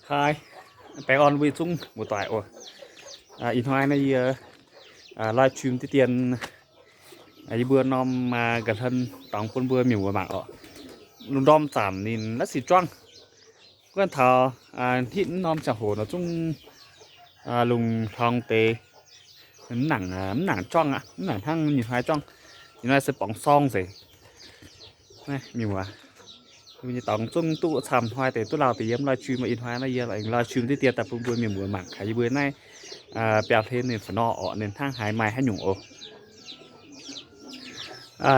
Haih, baengh orn mbuo yietc zungv muoz-doic oc. Ih hnoi naaiv yie live stream diqv dien yie mbuo norm ga'hlen dorngx bun mbuo mienh muoz mangc oc. Lungh ndorm zanc ninh la'sic juangv. Guanh taux hitv norm ziangh hoc nor zungv lungh hlorng deix mv nangc, mv nangc juangv aqv, mv nangc hnangv nyei hnoi juangv. Ih hnoi se borngz sorng nzengc. Naaiv mienh muoz, nyei dorngx zungv duqv camv, hnoi deix duqv lauh deix yiem live stream. Ih hnoi naaiv yie live stream diqv dien daaih bun mbuo mienh muoz mangc gaax yie mbuo naaiv biauv-hlen ninh fa'nor orqc, ninh hnangv haaix maaih haaix nyungc oc.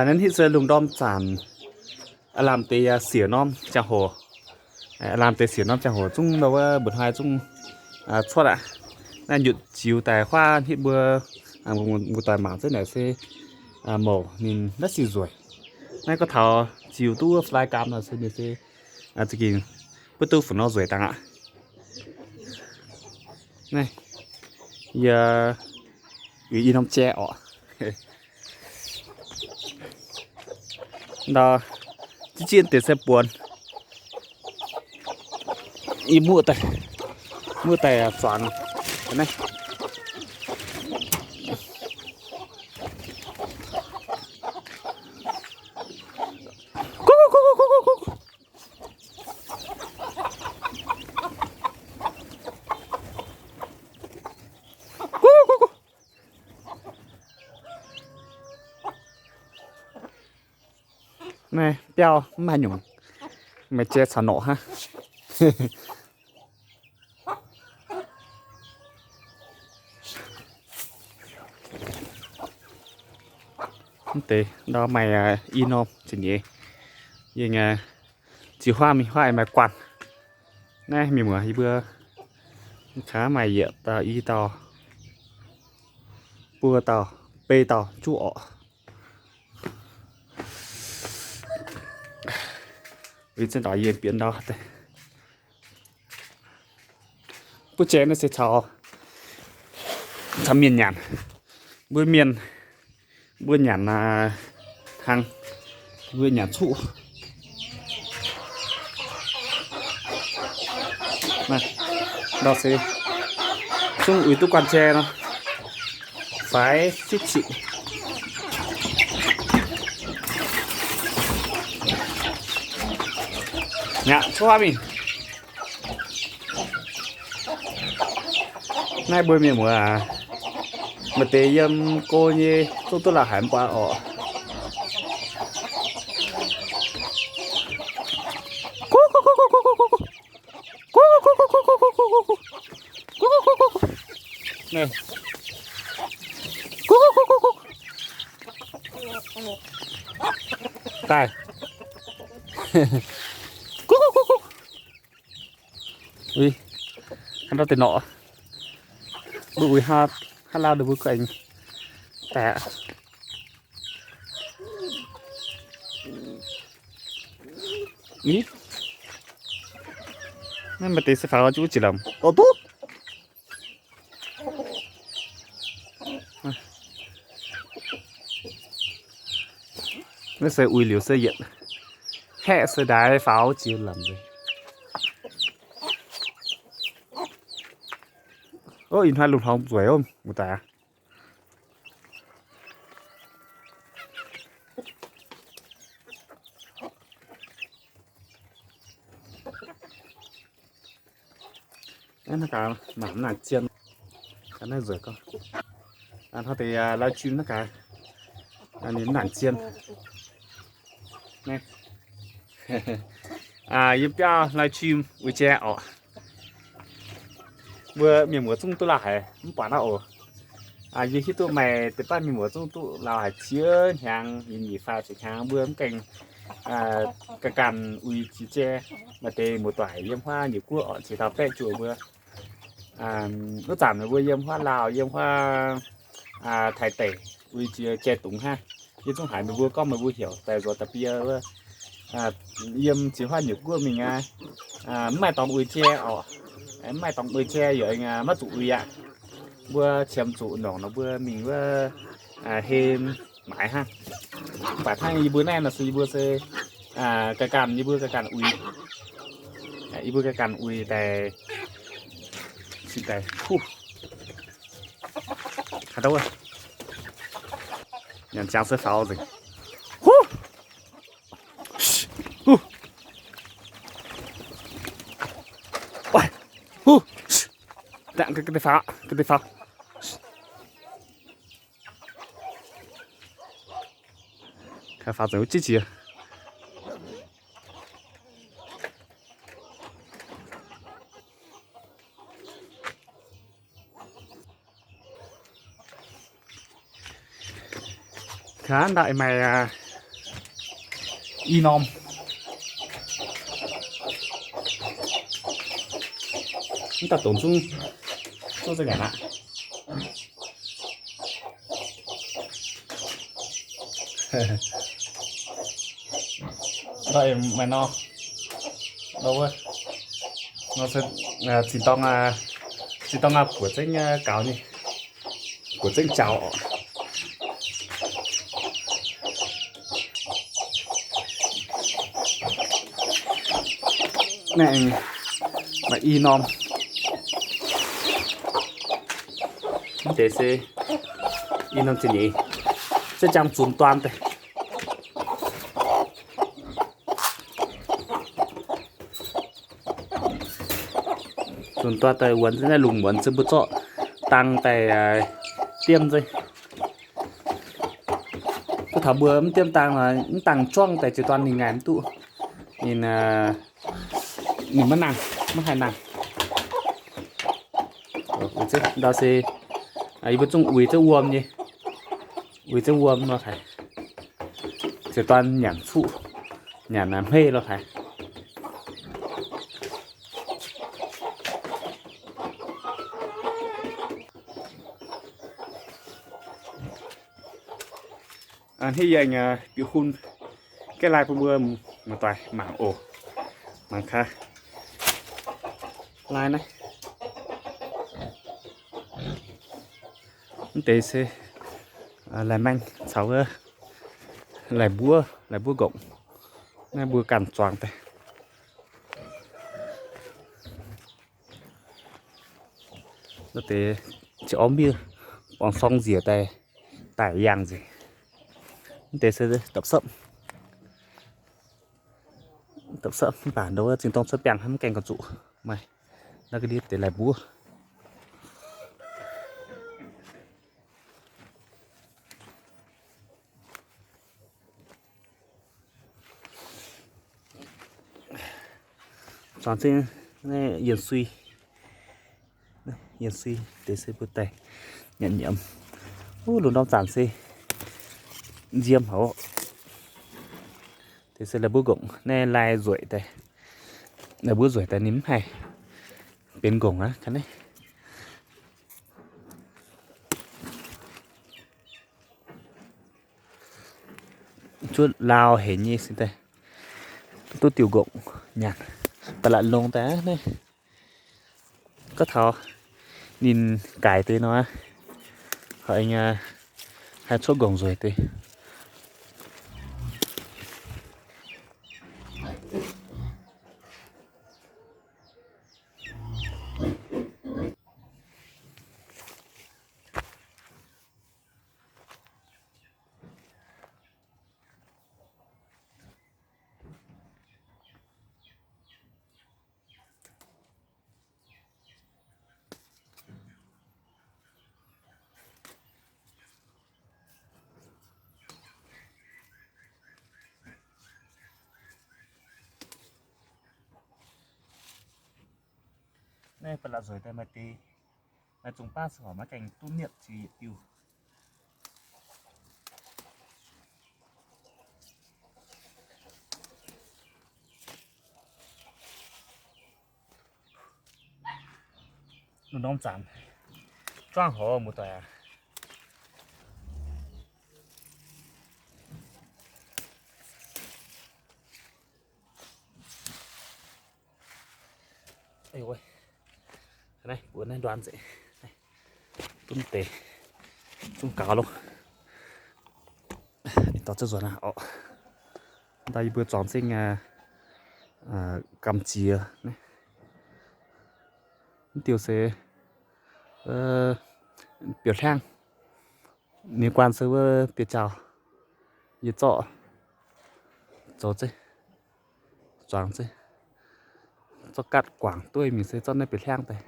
Naaiv hitv se lungh ndorm zanc, aav lamh deix yaac siec norm ziangh hoc. Aav lamh deix siec norm ziangh hoc zungv ndau wuov mba'hnoi zungv cuotv aqv. Naaiv nyutc ziux daaih huaav hitv mbuo muoz-doic mangc zengv naaic se mouc ninh la'sic nzueic. Naaiv gorngv taux ziux duqv wuov fly cam nor se ninh se za'gengh butv duqv fa'nor nzueic dangh aqv. Naaiv yie uix i norm jai orqc. Ndau zieqv zieqv deix se buonc. Yie muoqv daaih, muoqv daaih zuangx naaiv. Naaiv biauv mv maaih nyungc, maaih jai caux norqc hnangv. Mv deix ndau maaih i norm ziepc nyeic. Yie nyei ziux huaav mingh huaav maaih guanh. Naaiv mienh muoz yie mbuo kaav maaih yietc dauh, i dauh, buo dauh, beiv dauh juqv orqc. Ih zanc ndau yie bienx ndau deix. Buov jai naaiv se caux, caux mienh nyanc. Mbuo mienh, mbuo nyanc hnangv, mbuo nyanc cuqv. Ndau se zungv uix duqv guanh jai nor, faix sipv ciqv. Aqv, cuqv mingh. Naaiv mbuo mienh muoz aac, maaih deix yiem go nyei zungv duqv lauh haic mv baac orqc. Daaih. Uix, haaix ndau deix norqc, mbuo uix haaix, haaix lauh ninh mbuo guaengx daaih aqv. Uix, naaiv maaih deix se faaux jienv wuov jiex lamz. Naaiv se uix liuz se yietc haeqv se ndaix faaux jiex lamz nzengc. Ov, ih hnoi lungh hlorng nzueic ov, muoz-doic aac. Naaiv gaax mangc mv nangc zien. Naaiv nzueic gorngv. Hnoi deix live stream naaiv gaax, ninh mv nangc zien. Yiem biauv live stream uix jai orqc. Mbuo mienh muoz zungv duqv lauh haic mv baac naaiv oc. Yie hiuv duqv maaih deix baav mienh muoz zungv duqv lauh haic ziex hnyangx, yie nyeic faah ziepc hnyangx mbuo mv gaengh ganh ganh uix jiex jai. Maaih deix muoz-doic yiem huaav Nyeic Guoqv orqc, ziex dauh baeqv juoh mbuo. Wuov zanc meih mbuo yiem huaav Laauh, yiem huaav Taiv deic uix jiex jai dungz hnangv. Yie zungv haiz meih mbuo gorngv meih mbuo heuc daaih nzuonx da'bie wuov, yiem ziex huaav Nyeic Guoqv mingh aqv. Mv maaih dorngx uix jai orqc. Mv maaih dorngx uix jai yaac maiv zuqc uix aqv. Mbuo qiemx zuqc nongc nor mbuo mingh wuov hei maaiz hnangv. Mv baac hnangv yie mbuo naaiv nor se yie mbuo se ganh ganh, yie mbuo ganh ganh uix. Yie mbuo ganh uix daaih, cingx daaih, huv, haaix ndouv, nyanc ziangx se faaux nzengc. Huv, huv, huv, ga'deix faaux, ga'deix faaux. Faaux nzengc wuov jieqv jiex. Kaav ndau maaih i norm. Mv daaih dongc zungv, zungv za'gengh aqv. Ndau maaih nor, nor wuov, nor se zinh dorng, zinh dorng buoz zengv gaux nyei, buoz zengv jaux oc. Naaiv maaih i norm. Mv deix se i norm ziepc nyeic, za'jangv zunc duan daaih. Zunc duan daaih wuonx naaiv lungh muonz se mbuo zorqv dang daaih diemv nzengc. Duqv taux mbuo mv diemv dang, mv dang juangv daaih ziex duan ninh ngaih mv duqv. Ninh, ninh maiv nangh, maiv haih nangh. Ndau se yie mbuo zungv uix zengv wuom nyei, uix zengv wuom lo haic. Ziex duan nyanc fuqv, nyanc hmeiv lo haic. Hneiv yie aengx bieqc hun gaeqv lai bun mbuo muoz-doic mangc oc. Mangc gaax lai naaiv. Mv deix se lai maeng caux wuov lai mbuov, lai mbuov nqongc. Naaiv mbuo ganh zuangx daaih. Naaiv deix qiex orv miev borngz sorng njiec daaih, daaih yangh nzengc. Mv deix se dapv sepv, dapv sepv mv baac ndo wuov zinh dorng cuotv biangh hnangv mv gaengh gauh zuqc maaih. Naaiv ga'ndiev deix lai mbuov. Zuangx zengv naaiv yienh sui, yienh sui deix se mbuo daaih nyanc nyiemz. Wuov lungh ndorm zanc se nziem haic. Deix se lai mbuov nqongc naaiv lai nzueic daaih, lai mbuov nzueic daaih ninh mv haih benx nqongc aqv. Ga'naaiv cuotv laauh hec nyei se daaih duqv diuh nqongc nyanc, da'latc longx daaih naaiv. Gorngv taux ninh gaaix deix nor, haih cuotv nqongc nzueic deix. Naaiv ba'laqc nzueic daaih maaih deix, maaih zungh baav se horpc maiv gaengh duqv mietv ziqc yietc diuh. Lungh ndorm zanc juangv horc muoz-doic aac. Naaiv mbuox naaiv nduan nzengc, duqv deix, zungv gaux loh. Dorh zuqc nzuonx aqv orqc. Ndau yie mbuo zuangx zengv gamh ziex naaiv. Mv diuh se biouv hliangv. Ninh guanh se wuov biouv jauv. Yie zorqv zoux zeiv, zuangx zeiv, zorqv gaatv guangc dueiv mingh se zorqv naaiv biouv hliangv daaih.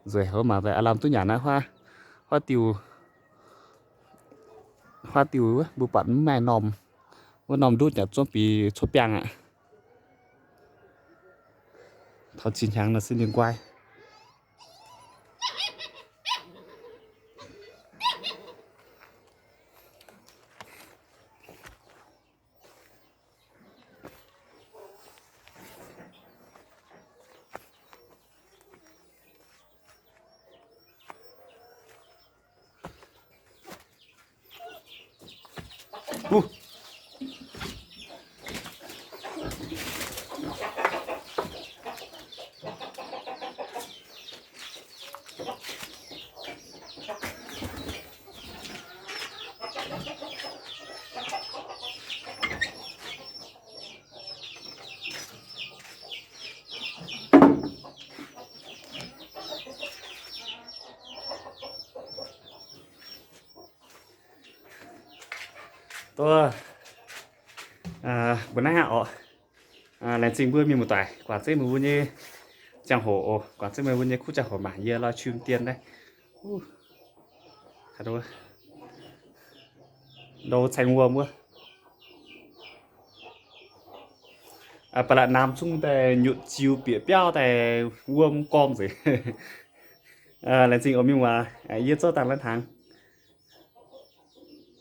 Nzueic houv mangc daaih aav lamh duqv nyanc naaiv huaav diuh, huaav diuh mbuo buatc mv maaih normh, wuov normh ndutv nyanc zungv bieqc cuotv biangh aqv. Taux zinh hnyangx nor se ninh nquai. Mbuo naaiv aqv orqc. Laengz zingh mbuo mienh muoz-doic guangc zeiv meih mbuo nyei ziangh hoc oc, guangc zeiv meih mbuo nyei kuv ziangh hoc mangc yie live stream dien naaiv. Ndou caeng wuom wuov. Ba'laqc namx zungv daaih nyutc ziux bieqc biauv daaih wuom gormh nzengc. Laengz zingh oc mienh muoz, yie zorqv dangh lai hnaangx